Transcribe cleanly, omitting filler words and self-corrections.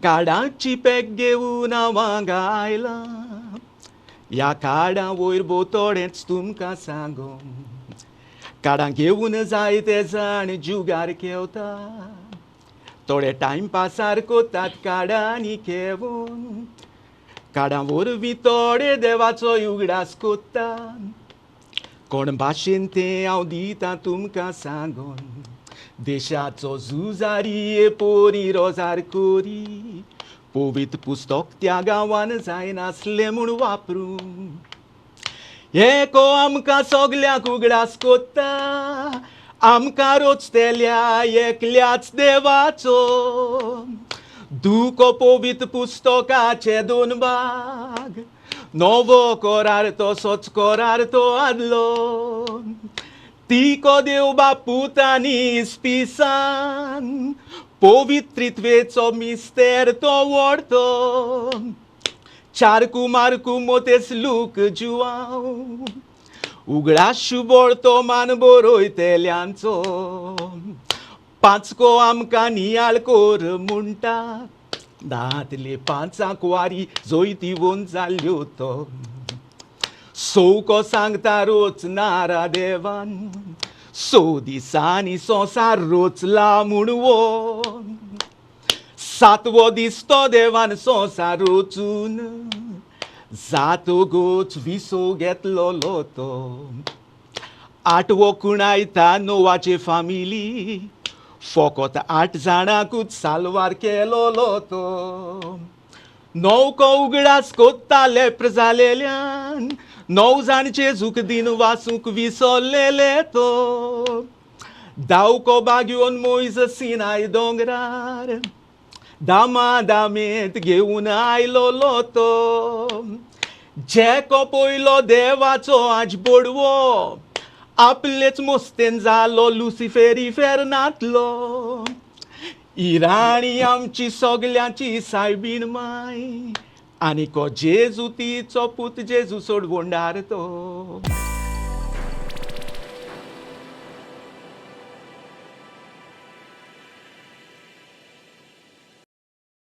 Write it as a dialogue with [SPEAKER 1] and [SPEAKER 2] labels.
[SPEAKER 1] काडांची pack घेवन हांव हांगा आयलां. ह्या काडा वयर भोव थोडेंच तुमकां सांगूं. काडां घेवन जायते जाण जुगार खेवता, थोडे टायमपासार कोतात काडांनी खेवून. काडां वरवीं थोडे देवाचो उगडास कोत्ता. कोण भाशेन तें हांव दितां तुमकां सांगून. देशाचो झुजारी पोरी रोजार कोरी, पवित्र पुस्तक त्या गांवान जायनासलें म्हूण वापरूं. एको आमकां सगल्यांक उगडास कोत्ता, आमकां रोचतेल्या एकल्याच देवाचो. दुको पवित्र पुस्तकाचे दोन भाग, नवो करार तसोच करार तो आदलो. तिको देव बापूत आनी इस्पिसान, पवित्रित्वेचो मिस्तेर तो व्हडतो. चारकू मारकू मोतेस लूक जुआंव, उगडास तो मान बरयतेल्यांचो. पांचको आमकां नियाळ कोर म्हणटा, दांतले पांचांक वारी जैतिवंत जाल्ल्यो तो. सवको सांगता रोच नारा देवान, सो दिसांनी संवसार रोचला म्हूण वो. सातवो दीस तो देवान संवसार रोचून, जातगोच विसो घेतलोलो तो. आठवो कुणायता नोवाचे फामिली, फकत 8 जाणांकूच साल्वार केलोलो तो. नवको उगडास कोत्ता लेप्र जालेल्यान, 9 जाण जेजूक दिन वासूंक विसरलेले तो. धांवको बागयोन मोयज सिनाय दोंगरार, दामा दामेंत घेवन आयलोलो तो. जेको पयलो देवाचो आज बोडवो, आपलेच मोस्तेन जालो लुसिफेरी फेर्नांतलो. इराणी आमची सगल्यांची सायबीण माय, आनी को जेजू तिचो पूत जेजू सोडवंडार तो.